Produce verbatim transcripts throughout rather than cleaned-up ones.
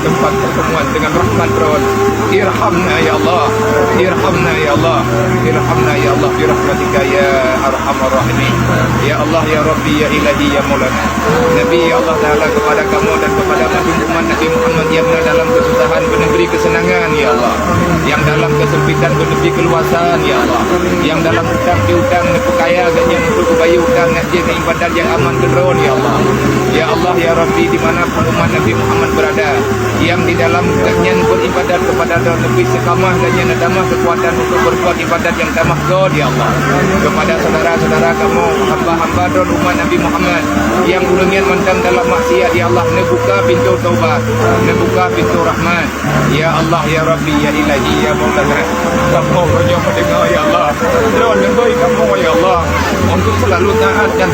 tempat pertemuan dengan rahmat Droen. Irhamna ya Allah, irhamna ya Allah, irhamna ya Allah, birahmatika ya arhamar rahimin. Ya Allah, ya Rabbi, ya Ilahi, ya Maulana. Nabi, ya Allah Taala, kepada kamoe dan kepada mandum umat Nabi Muhammad yang na dalam kesusahan, beu neubri kesenangan, ya Allah. Yang dalam kesempitan, beu neubri keluasan, ya Allah. Yang dalam utang piutang, neupeukaya gobnyan untuk geubayeue utang, nak jeuet ibadat nyang aman keu Droen, ya Allah. Ya Allah, ya Rabbi, di mana pun umat Nabi Muhammad berada, yang di dalam gobnyan beribadat kepada Droen, neubri istiqamah dan nyang na tamah kekuatan untuk berbuat ibadat nyang tamah göt, ya Allah. Kepada saudara-saudara kamoe, hamba-hamba Droen umat Nabi Muhammad, yang ureuëng nyan mantong dalam maksiat, ya Allah, neubuka pintoe taubat, neubuka pintoe rahmat. Ya Allah, ya Rabbi, ya Ilahi, ya Maulana, kamoe uroe nyoe meudeungoe, ya Allah. Droen neubri kamoe, ya Allah, untuk selalu taat dan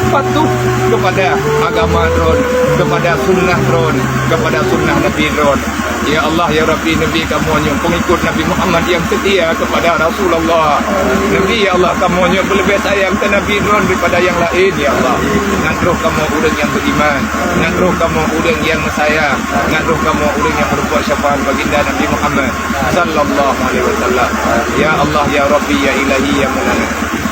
patuh kepada agama Droen, kepada sunnah Droen, kepada sunnah Nabi Droen. Ya Allah, ya Rabbi, neubri kamoe nyoe pengikut Nabi Muhammad yang setia kepada Rasulullah. Neubri, ya Allah, kamoe nyoe beu leubeh sayang keu Nabi Droen daripada yang lain, ya Allah. Ngat roh kamoe ureuëng yang beriman, ngat roh kamoe ureuëng yang meusayang, ngat roh kamoe ureuëng yang berbuat syafaat baginda Nabi Muhammad sallallahu alaihi wasallam. Ya Allah, ya Rabbi, ya Ilahi, ya Maulana,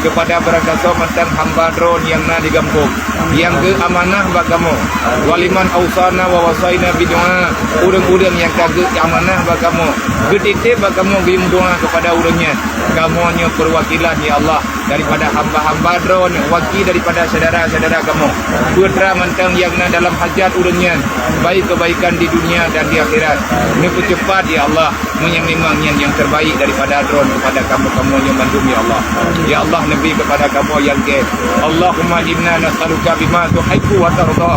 kepada barangkasoe mantong hamba Droen nyang na di gampông, nyang geu amanah bak kamoe. Waliman ausana wa wasaina bidu'a, ureuëng-ureuëng nyang ka geu amanah bak kamoe, geutitép bak kamoe geuyue meudoa kepada ureuëng nyan. Kamoe nyoe perwakilan, ya Allah, daripada hamba-hamba Droen, waki daripada syedara-syedara kamoe. Peue teuma mantong nyang na dalam hajat ureuëng nyan, baik kebaikan di dunia dan di akhirat, neupeucepat, ya Allah. Meunyoe memang nyan nyang terbaik daripada Droen kepada kamoe, kamoe nyoe mandum, ya Allah. Ya Allah, neubri kepada kamoe nyang gét. Allahumma inna nas'aluka bima tuhibbu wa tarda.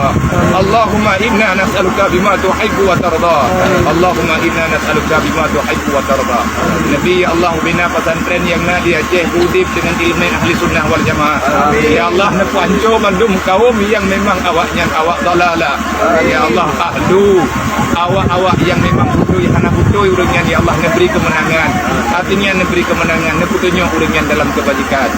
Allahumma inna nas'aluka bima tuhibbu wa tarda. Allahumma inna nas'aluka bima tuhibbu wa tarda. Neubri, ya Allah, ubena pesantren nyang na di Aceh udeb deungon ileumèe ahli sunnah wal jamaah. Ya Allah, neupanco mandum kaum nyang memang awaknyan awak dalalah. Ya Allah, ahlu, awak-awak nyang memang beutôi hana beutôi ureuëng nyan, ya Allah, neubri keumeunangan. Hati nyan neubri keumeunangan, neupeutunyok ureuëng nyan dalam keubajikan.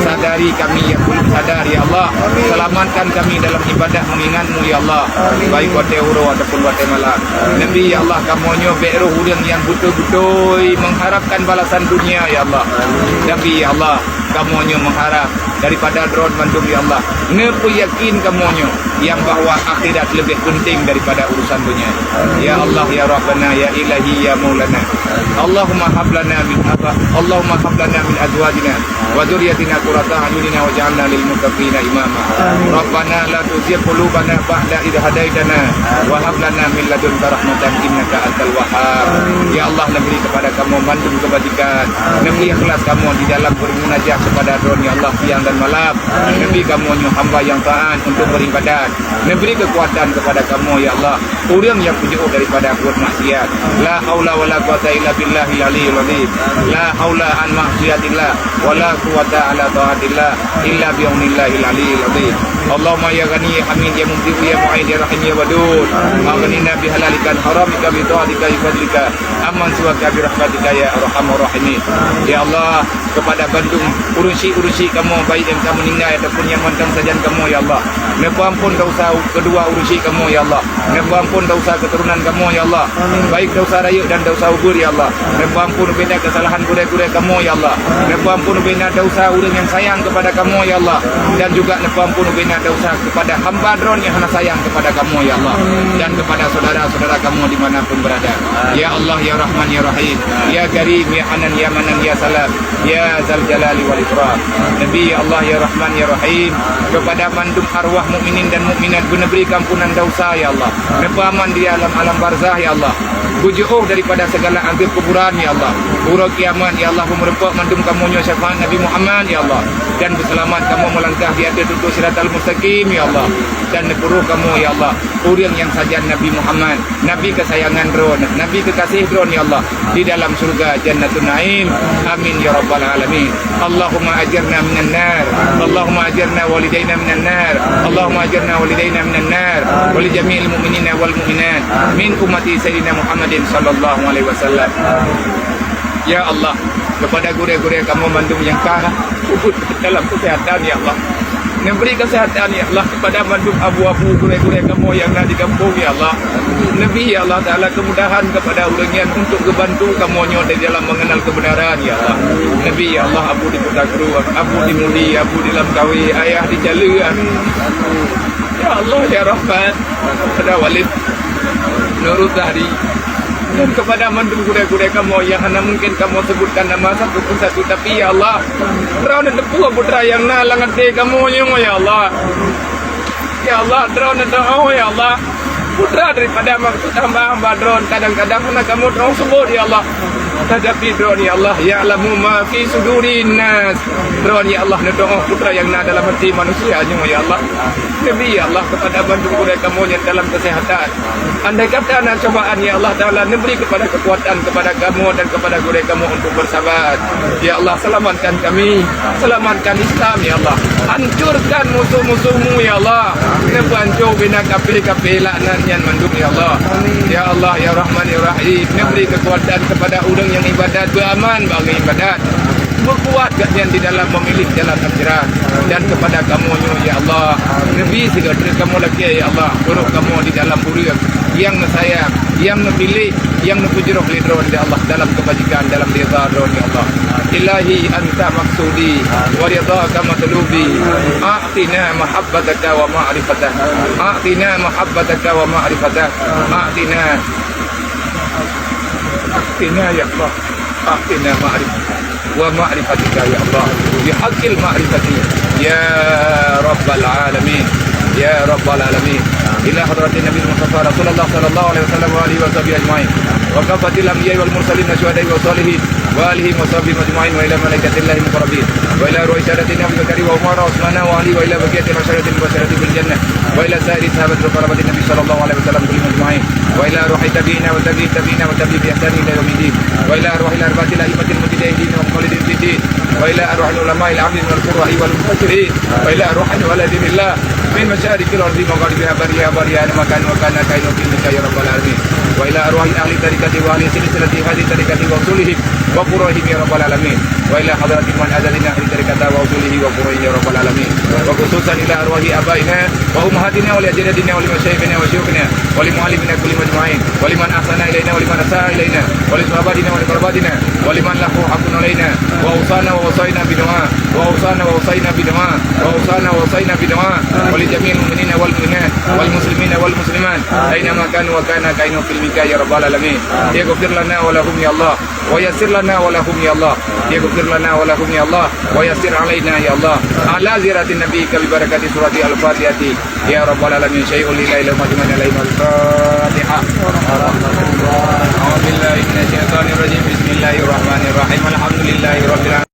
Sadari kami nyang belum sadar, ya Allah. Selamatkan kami dalam ibadah mengingat-Mu, ya Allah. Baik watèe uroe ataupun watèe malam. Neubri, ya Allah, kamoe nyoe bèk roh ureuëng nyang beutôi-beutôi mengharapkan balasan dunia, ya Allah. Neubri, ya Allah, kamoe nyoe mengharap daripada Droen mandum, ya Allah, neupeuyakin kamoe nyoe nyang bahwa akhirat leubeh peunteng daripada urusan dunia. Ya Allah, ya Rabbana, ya Ilahi, ya Maulana. Allahumma hab lana min aba-, Allahumma hab lana min azwajina wa dzurriyyatina qurrata a'yunina waj'alna lil muttaqina imama. Rabbana la tuzigh qulubana ba'da idh hadaitana wa hab lana min ladunka rahmatan innaka antal wahhab. Ya Allah, neubri kepada kamoe mandum keubajikan. Neubri ikhlas kamoe di dalam bermunajat kepada Droen, ya Allah, siang dan malam. Neubri kamoe nyoe hamba nyang taat untuk beribadat. Neubri kekuatan kepada kamoe, ya Allah, ureuëng nyang peujiôh daripada buet maksiat. La haula wala quwata illa billahil aliyyil azim. La haula an maksiatillah wala quwata ala taatillah illa bi'aunillahil aliyyil azim. Allahumma ya Ghani ya Hamid ya Mubdi'u ya Mu'id ya Rahim ya Wadud. Aghnina bihalalika an haramika bitaatika bifadlika amman siwaka birahmatika ya arhamar rahimin. Ya Allah, kepada bandum ureuëng syik-ureuëng syik kamoe, baik nyang ka meuninggai ataupun nyang mantong sajan kamoe, ya Allah. Neupeuampon desya keudua ureuëng syik kamoe, ya Allah. Neupeuampon desya keuturonan kamoe, ya Allah. Baik desya rayeuk dan desya ubeut, ya Allah. Neupeuampon ubena keusalahan gurée-gurée kamoe, ya Allah. Neupeuampon ubena desya ureuëng nyang sayang kepada kamoe, ya Allah. Dan juga neupeuampon ubena desya kepada hamba Droen nyang hana sayang kepada kamoe, ya Allah. Dan kepada saudara-saudara kamoe di mana pun berada. Ya Allah, ya Rahman, ya Rahim, ya Karim, ya Hanan, ya Manan, ya Salam, ya Zal Jalali wal Ikram. Neubri, ya Allah, ya Rahman, ya Rahim, kepada mandum arwah mukminin dan mukminat beuneubri keampunan desya, ya Allah. Neupeuaman di alam-alam barzah, ya Allah. Beujiôh daripada segala azab kuburan, ya Allah. Uroe kiamat, ya Allah, beumeureumpok mandum kamoe nyoe syafaat Nabi Muhammad, ya Allah. Dan beuseulamat kamoe meulangkah di ateueh tutoe Siratal Mustaqim, ya Allah. Dan neupuruh kamoe, ya Allah, ureuëng nyang sajan Nabi Muhammad, Nabi keusayangan Droen, Nabi keukaséh Droen, ya Allah, di dalam syurga Jannatun Naim. Amin ya rabbal alamin. Allahumma ajirna minan nar. Allahumma ajirna walidaina minan nar. Allahumma ajirna walidaina minan nar. Wa li jami'il mu'minina wal mu'minat min ummati Sayyidina Muhammadin sallallahu alaihi wasallam. Ya Allah, kepada gurée-gurée kamoe mandum nyang ka puput dalam kesehatan, ya Allah. Neubri keuseuhatan, ya Allah, kepada mandum abu-abu, gurée-gurée kamoe nyang na di gampông, ya Allah. Neubri, ya Allah Taala, keumudahan kepada ureuëng nyan untuk geubantu kamoe nyoe di dalam mengenal kebenaran, ya Allah. Neubri, ya Allah, abu di Kuta Krueng, abu di Mudi, abu di Langkawi, ayah di Caleue. Ya Allah, ya Rahman, kepada Walid Nurul Zahri, dan kepada mandum gurée-gurée kamoe nyang hana mungkin kamoe sebutkan nama satu persatu, tapi, ya Allah, Droeneuh teupeue putra nyang na lam até kamoe nyoe, ya Allah. Ya Allah, Droeneuh teupeue, ya Allah, putra daripada maksud hamba-hamba Droeneuh kadang-kadang hana kamoe teupeue seubut, ya Allah. Tetapi Droeneuh, ya Allah, ya'lamu ma fi sudurin nas. Droeneuh, ya Allah, neuteupeue putra nyang na dalam hati manusia nyoe, ya Allah. Neubri, ya Allah, kepada bandum gurée kamoe nyang dalam keuseuhatan. Andai kata na cobaan, ya Allah Taala, neubri kepada kekuatan kepada kamoe dan kepada gurée kamoe untuk bersabar. Ya Allah, selamatkan kami, selamatkan Islam, ya Allah. Hancurkan musuh-musuh-Mu, ya Allah. Neubri hancô bina kafé-kafé laknat nyan mandum, ya Allah. Ya Allah, ya Rahman, ya Rahim, neubri kekuatan kepada ureuëng nyang ibadat beuaman bagi ibadat. Beukuat gobnyan di dalam memilih jalan akhirat. Dan kepada kamoe nyoe, ya Allah, neubri sigoe treuk kamoe lakée, ya Allah, peuruek kamoe di dalam ureuëng nyang neusayang, nyang neupiléh, nyang neupeujroh lé Droeneuh, ya Allah, dalam keubajikan, dalam ridha Droeneuh, ya Allah. Ilahi anta maqsudi wa ridhaka matlubi. A'tina mahabbataka wa ma'rifataka. A'tina mahabbataka wa ma'rifataka. A'tina, a'tina, ya Allah. A'tina ma'rifah wa ma'rifatika, ya Allah, bihaqqil ma'rifati, ya Rabbal alamin, ya Rabbal alamin. Ila hadratin Nabi Mustafa Rasulullah sallallahu alaihi wasallam wa alihi wa sahbihi ajma'in. Wa kafatil anbiya'i wal mursalin wa syuhada'i wa shalihin wa alihim wa sahbihim ajma'in wa ila malaikatillahi muqarrabin. Wa ila ruhi sadatina Abi Bakari wa Umar wa Usmana wa Ali wa ila baqiyatil asyaratil mubasyarati bil jannah. Wa ila sairi sahabati wa qarabatin Nabi sallallahu alaihi wasallam kullihim ajma'in. Wa ila arwahi tabi'ina wa tabi'i tabi'ina wa tabi'i bi ihsanin ila yaumiddin. Wa ila arwahil arba'atil a'immatil mujtahidin wa muqallidin fid din. Wa ila arwahil ulama'il 'amilin wal qurra'i wal mufassirin. Wa ila arwahil waladi fillah min masyariqil ardi magharibiha barriha bahriha aina ma kanu wa kana kainahum fil milki ya rabbal alamin. Wa ila arwahi ahli tariqati wa ahli silsilati hadhihi tariqati wa usulihim wa furu'ihim ya rabbal alamin. Wa ila hadrati man azalina ahli tariqata wa usulihi wa furu'ihi ya rabbal alamin. Wa khususan ila arwahi abaina wa ummahatina wa li ajdadina wa li masyayikhina wa syuyukhina wa li muallimina kullihim ajma'in wa liman ahsana ilaina wa liman asa'a ilaina wa li sahabatina wa li qarabatina wa liman lahu haqqun alaina wa awsana wa wasaina bid du'a wa awsana wa wasaina bid du'a wa awsana wa wasaina bid du'a wa li jami'il mu'minina wal mu'minat wal muslimina wal muslimat aina ma kanu wa kana kainahum fil milki ya rabbal alamin. Ighfir lana wa lahum ya Allah. Wa yassir lana wa lahum ya Allah. Yaghfir lana wa lahum ya Allah. Wa yassir alaina ya Allah. Ala ziyarati nabiyika bi barakati surati Al-Fatihati. Ya rabbal alamin. Syai'un lillahi lahum ajma'in alaihim al-Fatihah. A'udzu billahi minasyaitonir rajim. Bismillahirrahmanirrahim. Alhamdulillahi rabbil alamin.